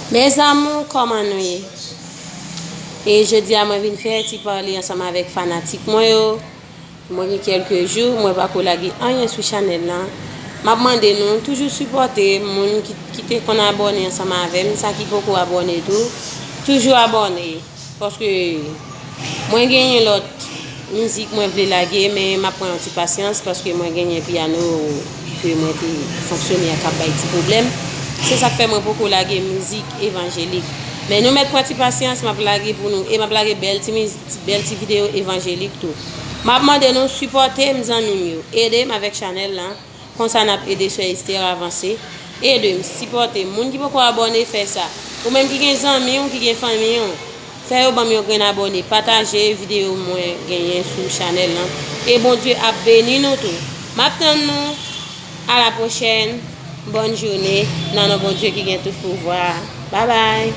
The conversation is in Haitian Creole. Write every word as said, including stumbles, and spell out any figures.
Mes amours, kòman nou ye? E jodi a mwen vin fè ti pale ansanm avèk fanatik mwen yo. Mwen gen kèlke jou mwen pako lage anyen sou chanèl lan. M ap mande nou toujou sipòte moun ki, ki te konn abòne ansanm avè m, sa ki poko abòne tou, toujou abòne. Paske mwen genyen lòt mizik mwen vle lage, men m ap pran yon ti pasyans paske mwen genyen pyano ke mwen te fonksyone a k ap bay ti pwoblèm. Se sa k fè mwen poko lage mizik evanjelik. Men nou mèt pran ti pasyans, m ap lage pou nou e m ap lage bèl ti mizik, bèl ti videyo evanjelik tou. M ap mande nou sipòte m, zanmi m yo, ede m avèk chanèl lan. Konsa n ap ede sè Esther avanse. Ede m, sipòte m. Moun ki poko abòne, fè sa. Ou menm ki gen zanmi w, ki gen fanmi w, fè yo ban m yon grenn abòne. Pataje videyo mwen genyen sou chanèl lan. E Bondye ap beni nou tou. M ap tann nou. A la pwochèn. Bòn jounen. Nan non Bondye ki gen tout pouvwa. Babay.